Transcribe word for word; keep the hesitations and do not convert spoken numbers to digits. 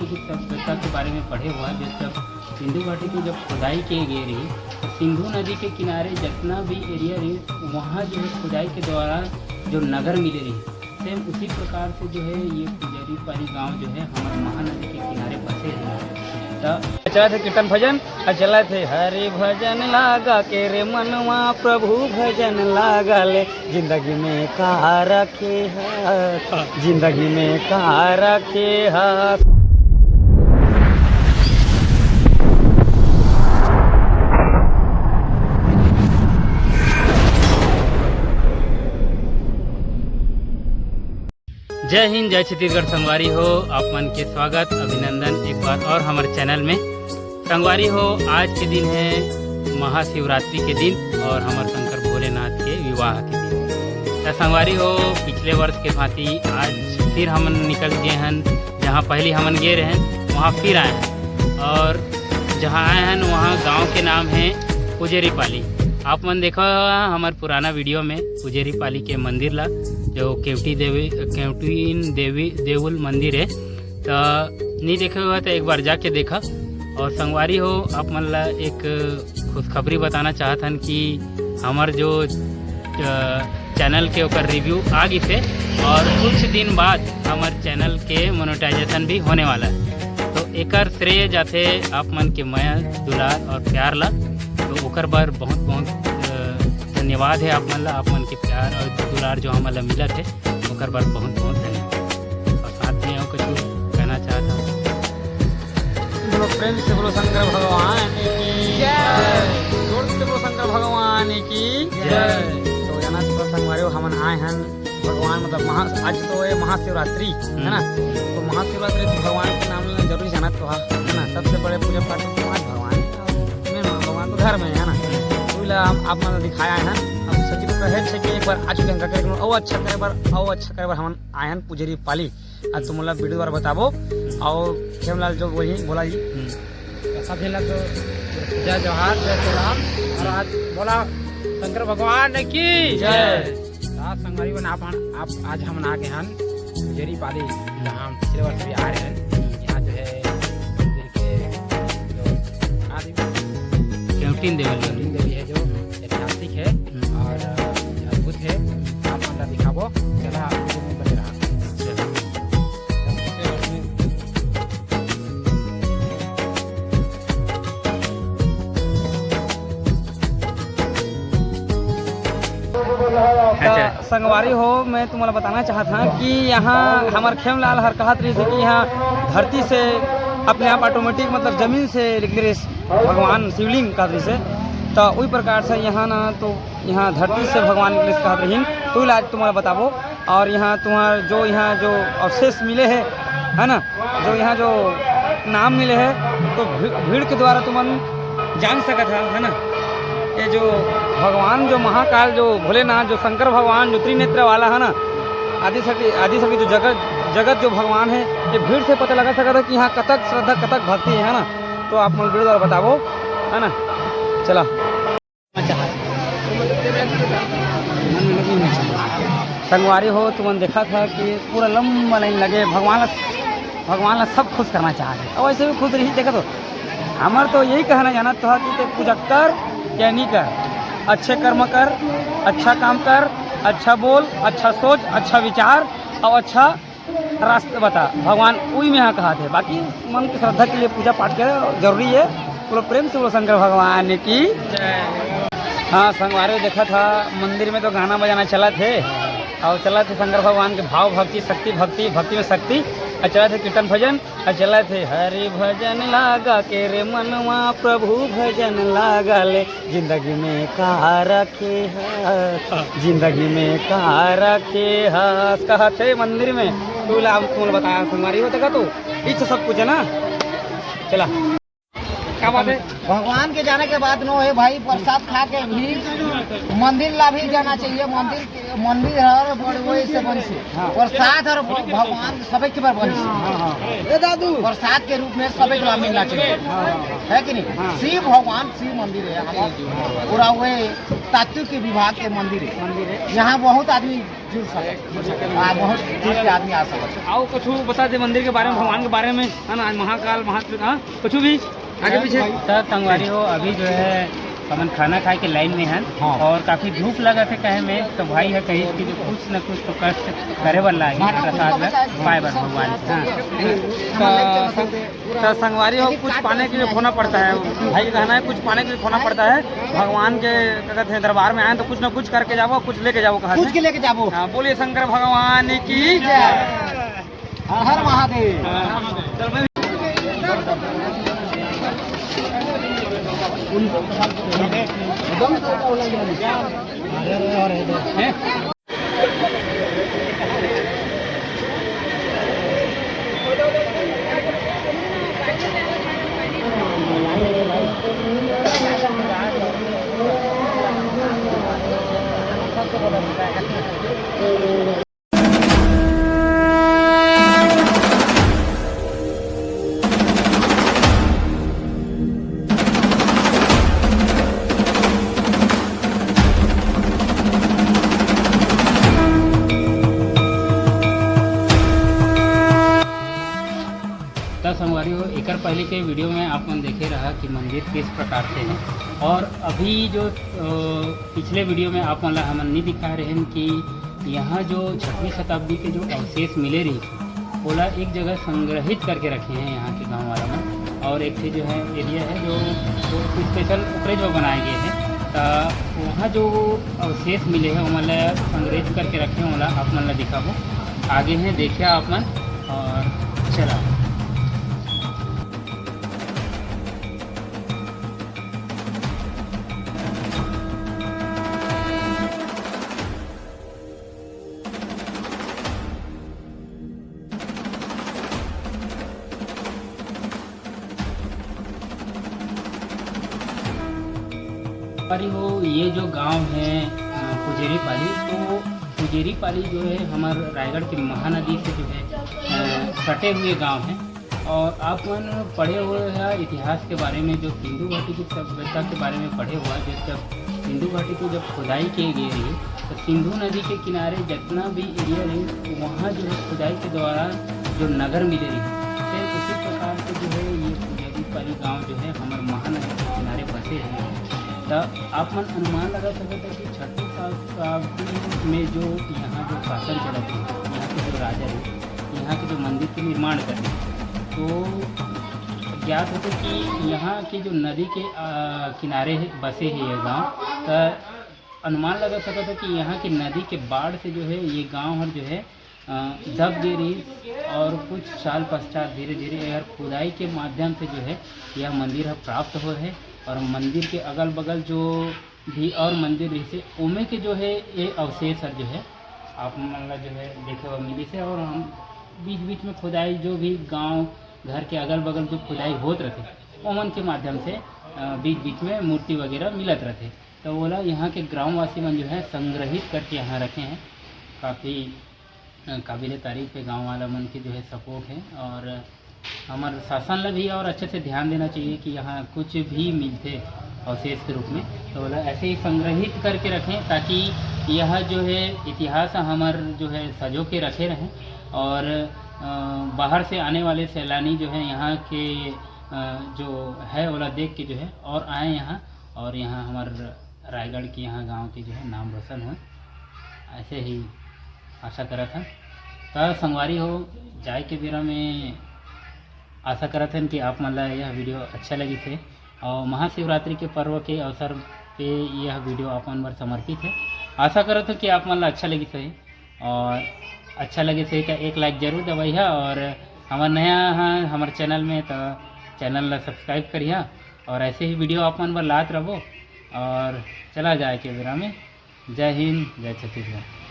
की सभ्यता के बारे में पढ़े हुआ है, जब सिंधु घाटी की जब खुदाई किए गए रही, तो सिंधु नदी के किनारे जितना भी एरिया रही, वहाँ जो है खुदाई के द्वारा जो नगर मिले रही, सेम उसी प्रकार से जो है ये पुजरी पाली गांव जो है हमारे महानदी के किनारे बसे हैं। तो चला थे कीर्तन भजन, और चला थे हरि भजन लागा के रे मनवा, प्रभु भजन लागा ले, जिंदगी में का रखे हा, जिंदगी में का रखे हा। जय हिंद, जय छत्तीसगढ़ संगवारी हो, आप मन के स्वागत, अभिनंदन एक बार और हमर चैनल में। संगवारी हो, आज के दिन है महाशिवरात्रि के दिन और हमर शंकर भोलेनाथ के विवाह के दिन। त संगवारी हो, पिछले वर्ष के भांति आज फिर हमन निकल गए हन, जहाँ पहली हमन गए रहन वहाँ फिर आए हन और जहाँ आए हन वहाँ गांव के नाम है पुजेरी पाली। आप मन देखा हमर पुराना वीडियो में पुजेरी पाली के मंदिर ला, जो केवटी देवी, केवटीन देवी देउल मंदिर है, त नहीं देखे हुआ तो एक बार जाके देखा। और संगवारी हो, आप मन ला एक खुशखबरी बताना चाहत हन कि हमर जो, अ, चैनल के ओकर रिव्यू आ गिस हे और कुछ दिन बाद हमर चैनल के मोनेटाइजेशन भी होने वाला है। तो एकर श्रेय जाथे आप मन के मया, दुलार और प्यार ला। तो ओकर बर बहुत बहुत, अ, धन्यवाद है आप मन ला, आप मन के प्यार और दुलार जो हमन ला मिलत है, ओकर बर बहुत बहुत धन्यवाद। और साथ में और कुछ कहना चाहता हूँ। बोलो, प्रेम से बोलो शंकर भगवान की जय। जोर से बोलो शंकर भगवान की जय। तो जाना तो संगवारी हो, हमन आए हन भगवान, मतलब महा-, आज तो ये महाशिवरात्रि है ना, हम्म। तो महाशिवरात्रि तो भगवान के नाम लेना जरूरी जाना तो है, है ना। सबसे बड़े पूजा पाठ तो आज भगवान है, और मेन भगवान तो घर में है ना। तो इला हम आप मन दिखाया है ना, अब सच्ची तो कहे छे कि एक बार आज के करके और अच्छा करे बर, और अच्छा करे बर हमन आए हन पुजेरी पाली। आज तुम लोग वीडियो द्वारा बताबो और खेमलाल जो वही बोला जी। हम्म। तो सब झन ला तो जय जोहार, जय श्री राम। और आज बोला शंकर भगवान की जय। तो आज संगवारी बन आप, आप आज हमन आ गए हन पुजेरी पाली, जहाँ हम पिछले वर्ष भी आ रहे हैं। यहाँ जो है मंदिर के जो आदि केवटीन देवी। केवटीन देवी है जो ऐतिहासिक है हम्म। और अद्भुत है। आप मन ला दिखाबो, चला आप वीडियो में बने रहा। अच्छा। संगवारी हो, मैं तुम्हारा बताना चाहत हूँ कि यहाँ हमार खेमलाल हर कहत रही कि यहाँ धरती से अपने आप ऑटोमेटिक, मतलब जमीन से निकले रहे भगवान शिवलिंग कहत रही से। तो वही प्रकार से यहाँ ना, तो यहाँ धरती से भगवान निकले कहत रही, तो इलाज तुम्हारा बताबो। और यहाँ तुम्हार जो, यहाँ जो अवशेष मिले है, है ना, जो यहाँ जो नाम मिले है, तो भी-, भीड़ के द्वारा तुमन जान सकत है, है ना। ये जो भगवान जो महाकाल जो भोलेनाथ जो शंकर भगवान जो त्रिनेत्र वाला है ना, आदिशक्ति, आदिशक्ति जो जगत, जगत जो भगवान है, ये भीड़ से पता लगा सकत है कि यहाँ कतक श्रद्धा, कतक भक्ति है ना। तो आप मन भीड़ द्वारा बताबो, है ना। चला। संगवारी हो, तुमन देखत हा कि पूरा लंबा लाइन लगे, भगवान ला, भगवान ला सब खुश करना चाहत हे, अउ ऐसे भी खुश रही। देखत हो, हमर तो यही कहना जानत हा कि ते पूजा कर या नहीं कर, अच्छे कर्म कर, अच्छा काम कर, अच्छा बोल, अच्छा सोच, अच्छा विचार और अच्छा रास्ता बता, भगवान उही में हा कहाथे। बाकी मन के श्रद्धा के लिए पूजा पाठ करे जरूरी है। पूरा प्रेम से बोलो शंकर भगवान की। हाँ, संगवारी देखत हा, मंदिर में तो गाना बजाना चलत हे, और चलत हे शंकर भगवान के भाव भक्ति, शक्ति भक्ति, भक्ति में शक्ति, और चलत हे कीर्तन भजन, और चलत हे हरि भजन लागा के रे मनवा, प्रभु भजन लागा ले, जिंदगी में का रखे हस, जिंदगी में का रखे हस, कहत हे मंदिर में। तू ला, तुमन बताया संगवारी हो, देखा तू, इच्छा सब कुछ है ना। चला। का बात है? भगवान के जाने के बाद नो है भाई, प्रसाद खा के भी मंदिर ला भी जाना चाहिए। मंदिर के, मंदिर हर बड़े से बन से। हाँ। प्रसाद और भ-, भगवान सबे के बार बन से। हाँ, हाँ। ए दादू। प्रसाद के रूप में सबे के ला मिलना चाहिए। हाँ, हाँ। है कि नहीं? हाँ। शिव भगवान, शिव मंदिर है हमारे। पूरा वे तात्विक विभाग के मंदिर है। मंदिर है। यहाँ बहुत आदमी हाँ, बहुत दूर के आदमी आ सकता है। आओ, कुछ बता दे मंदिर के बारे में, भगवान के बारे में, है ना, महाकाल, महात्मा, हाँ, कुछ भी आगे पीछे। तो संगवारी हो, अभी जो है हमन खाना खाए के लाइन में हैं। हाँ। और काफ़ी धूप लगा थे कहे में, तो भाई है कही कि जो कुछ न कुछ तो कष्ट करे बर लागे, प्रसाद ला पाए बर भगवान से। हाँ। तो तो संगवारी हो, कुछ पाने के लिए खोना पड़ता है, भाई का कहना है, कुछ पाने के लिए खोना पड़ता है। भगवान के, क्या कहते हैं, दरबार में आए तो कुछ ना कुछ करके जाओ, कुछ लेके जाओ, कहा कुछ के लेके जाओ। हाँ, बोलिए शंकर भगवान की जय। हर हर महादेव। त संगवारी हो, एकर पहले के वीडियो में आप मन देखे रहा कि मंदिर किस प्रकार से है, और अभी जो, अ, पिछले वीडियो में आप मन ला हमन नहीं दिखा रहे हैं कि यहाँ जो छठवीं शताब्दी के जो अवशेष मिले रही, ओला एक जगह संग्रहित करके रखे हैं यहाँ के गांव वाला मन। और एक ठे जो है एरिया है जो, जो स्पेशल ओकरे जो बनाए गए हैं, त वहाँ जो अवशेष मिले हैं, ओमन ला संग्रहित करके रखे हैं, ओला आप मन ला दिखाबो। आगे हैं, देखिए आप मन। और चला। अरे वो, ये जो गांव है, अ, पुजेरी पाली, तो पुजेरी पाली जो है, हमार रायगढ़ के महानदी से जो है, अ, सटे हुए गांव है। और आप मन पढ़े हुए हैं इतिहास के बारे में, जो सिंधु घाटी की सभ्यता के बारे में पढ़े हुआ, जो जब सिंधु घाटी को जब खुदाई किए गए रही, तो सिंधु नदी के किनारे जितना भी एरिया रही, वहाँ जो है खुदाई के द्वारा जो नगर मिले रही, सेम उसी प्रकार से जो है ये पुजारी पाली गांव जो है हमारे महानदी के किनारे बसे हैं। तो आप मन अनुमान लगा सकते हैं कि छठवीं शताब्दी में जो यहाँ जो शासन चला था, यहाँ के जो राजा रहे, यहाँ के जो मंदिर के निर्माण करने, तो ज्ञात होते कि यहाँ के जो नदी के, अ, किनारे है, बसे है ये गांव, तो अनुमान लगा सकता था कि यहाँ की नदी के बाढ़ से जो है ये गांव हर जो है, अ, दब गे रही, और कुछ साल पश्चात धीरे धीरे यह खुदाई के माध्यम से जो है यह मंदिर ह प्राप्त हो है। और मंदिर के अगल बगल जो भी और मंदिर रहिसे, ओमे के जो है ये अवशेष हर जो है आप मन ला जो है देखे बर मिलिस हे। और हम बीच बीच में खुदाई, जो भी गांव घर के अगल बगल जो खुदाई होत रथे, ओमन के माध्यम से, अ, बीच बीच में मूर्ति वगैरह मिलत रथे। तो ओला यहाँ के ग्रामवासी मन जो है संग्रहित करके यहाँ रखे हैं। काफ़ी अ, काबिले तारीफ है, गाँव वाला मन के जो है सपोर्ट है। और हमारे शासन ला भी और अच्छे से ध्यान देना चाहिए कि यहाँ कुछ भी मिलते अवशेष के रूप में, तो ओला ऐसे ही संग्रहित करके रखें, ताकि यह जो है इतिहास हमार जो है सजो के रखे रहें। और अ, बाहर से आने वाले सैलानी जो है यहाँ के, अ, जो है ओला देख के जो है और आए यहाँ, और यहाँ हमार रायगढ़ के यहाँ गांव के जो है नाम रोशन हो, ऐसे ही आशा करत हन। त संगवारी हो, जाए के बेरा में आशा करत हन कि आप मन ला यह वीडियो अच्छा लगिस हे, और महाशिवरात्रि के पर्व के अवसर पे यह वीडियो आप मन बर समर्पित है। आशा करत हन कि आप मन ला अच्छा लगिस हे, और अच्छा लगिस हे त एक लाइक जरूर दबाइहा, और हमर नया हा हमर चैनल में, त चैनल ला सब्सक्राइब करिहा, और ऐसे ही वीडियो आप मन बर लात रहबो। और चला जाए के बेरा में, जय हिंद, जय छत्तीसगढ़।